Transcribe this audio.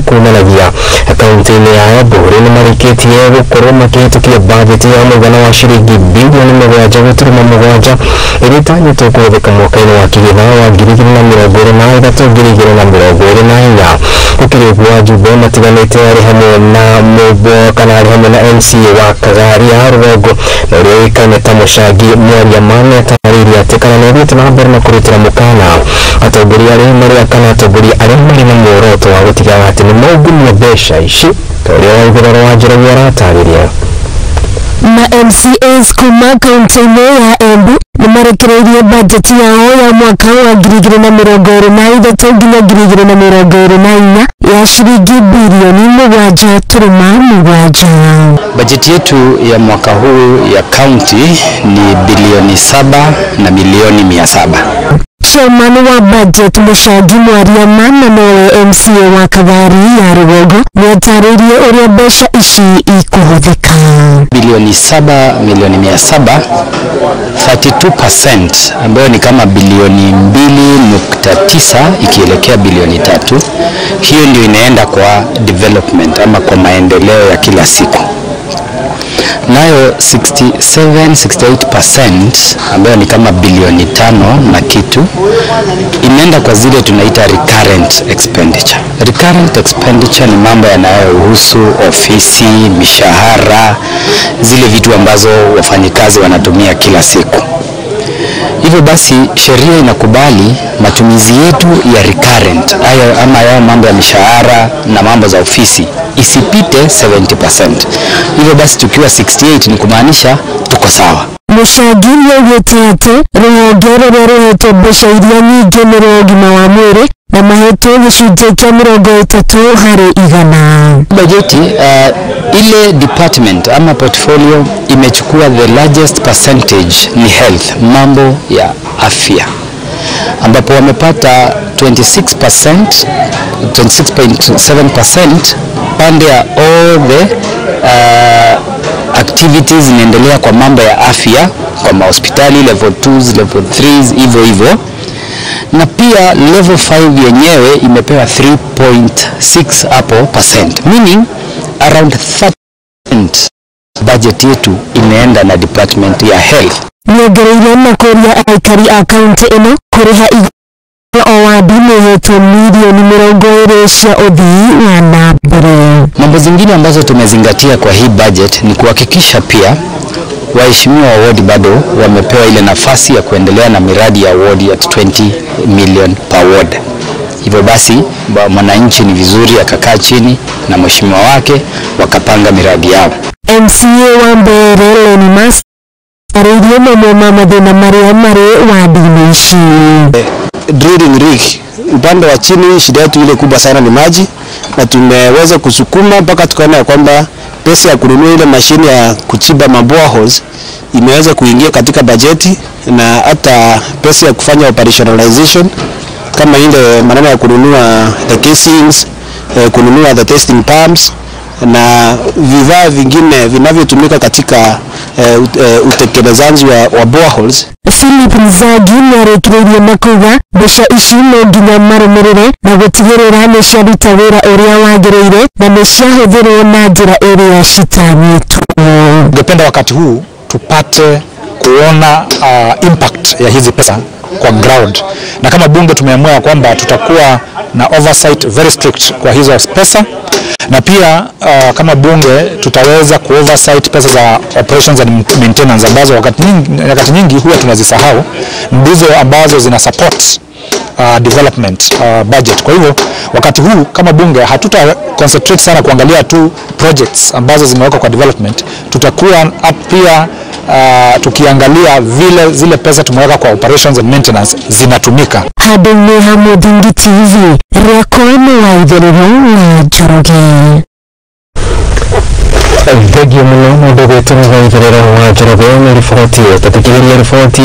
Kumanagia kaunti-inĩ ya Embu rĩu nĩmarĩkĩtie gũkorwo makĩhĩtũkia bajeti ya mũigana wa ciringi bilioni 7.7 ĩrĩa ĩtanyĩtwo kũhũthĩka mwaka-inĩ wa kĩgĩna wa 2023 2024. Gũkĩrĩ ũguo ajumbe matiganĩte arĩ hamwe na mũmbo kana arĩ hamwe na MCA wa Kagaria ya rũgongo na ũrĩa ũĩkaine ta Mũcangi Mwaria atarĩirie atĩ kana nĩathiĩte na mbere na kũrutĩra mũkana atongoria arĩa marĩ kana atongoria arĩa marĩ na muoroto wa gũtiga atĩ nĩmaungumia mbeca ici ta ũrĩa Waithĩra wa Njoroge aratarĩria. Ma MCAs kuma kaunti-inĩ ya Embu nĩmarekereirie bajeti yao ya mwaka wa 2023 nginya 2024 ya shilingi bilioni 7.7. Bajeti yetu ya mwaka huu ya kaunti ni bilioni 7 na milioni 700. Chairman wa budget Mũcangi Mwaria na nowe MCA wa Kagari ya Rũgongo nĩatarĩirie ũrĩa mbeca ici ikũhũthĩka. Bilioni 7 milioni 700, 32% ambayo ni kama bilioni 2.9 ikielekea bilioni 3, hiyo ndio inaenda kwa development ama kwa maendeleo ya kila siku. Nayo 67-68% ambayo ni kama bilioni 5 na kitu inaenda kwa zile tunaita recurrent expenditure. Recurrent expenditure ni mambo yanayohusu ofisi, mishahara, zile vitu ambazo wafanyikazi wanatumia kila siku. Hivyo basi sheria inakubali matumizi yetu ya recurrent hayo ama hayo mambo ya mishahara na mambo za ofisi isipite 70%. Hivyo basi tukiwa 68 ni kumaanisha tuko sawa. Mũcangi nĩaugĩte atĩ rũhonge rũrĩa rũhetwo mbeca iria nyingĩ nĩ rwa ũgima wa mwĩrĩ na mahetwo gĩcunjĩ kĩa 30 harĩ igana. Bajeti ile department ama portfolio imechukua the largest percentage ni health, mambo ya afya, ambapo wamepata 26%, 26.7% pande ya all the activities zinaendelea kwa mambo ya afya kwa mahospitali level 2, level 3 hivyo hivyo, na pia level 5 yenyewe imepewa 3.6 hapo percent, meaning around 30% budget yetu imeenda na department ya health. Nĩongereire na kũria aikari a kaunti ĩno kũrĩha o wadi nĩhetwo milioni 20 cia ũthii wa na mbere. Mambo zingine ambazo tumezingatia kwa hii budget ni kuhakikisha pia waheshimiwa wa wodi bado wamepewa ile nafasi ya kuendelea na miradi ya wodi at 20 million per ward. Hivyo basi mwananchi ni vizuri akakaa chini na mheshimiwa wake wakapanga miradi yao. MCA wa Mbeere Lenimas arĩirie mamwe ma mathĩna marĩa marĩ wadi-inĩ ici. Drilling rig upande wa chini, shida yetu ile kubwa sana ni maji, na tumeweza kusukuma mpaka tukaona ya kwamba pesa ya kununua ile mashine ya kuchimba maboreholes imeweza kuingia katika bajeti, na hata pesa ya kufanya operationalization kama ile maneno ya kununua the casings, kununua the testing pumps na vifaa vingine vinavyotumika katika utekelezaji wa boreholes. Philip Nzagi nĩarĩkĩrĩirie na kuga mbeca ici no nginya marũmĩrĩre na gũtigĩrĩra nĩ ciaruta wĩra ũrĩa wagĩrĩire na nĩ ciahũthĩrwo na njĩra ĩrĩa citanyĩtwo. Ningependa wakati huu tupate kuona impact ya hizi pesa kwa ground, na kama bunge tumeamua kwamba tutakuwa na oversight very strict kwa hizo pesa, na pia kama bunge tutaweza ku oversight pesa za operations and maintenance ambazo wakati nyingi huwa tunazisahau, ndizo ambazo zina support development budget. Kwa hivyo wakati huu kama bunge hatuta concentrate sana kuangalia tu projects ambazo zimewekwa kwa development, tutakuwa pia tukiangalia vile zile pesa tumeweka kwa operations and maintenance zinatumika. Handũ-inĩ ha Mũthingi TV, rĩakwa nĩ Waithĩrĩra wa Njoroge. Thengio mũno mũndũ gwĩtwo Waithĩrĩra wa Njoroge nĩ riboti tũthikĩrĩrie riboti.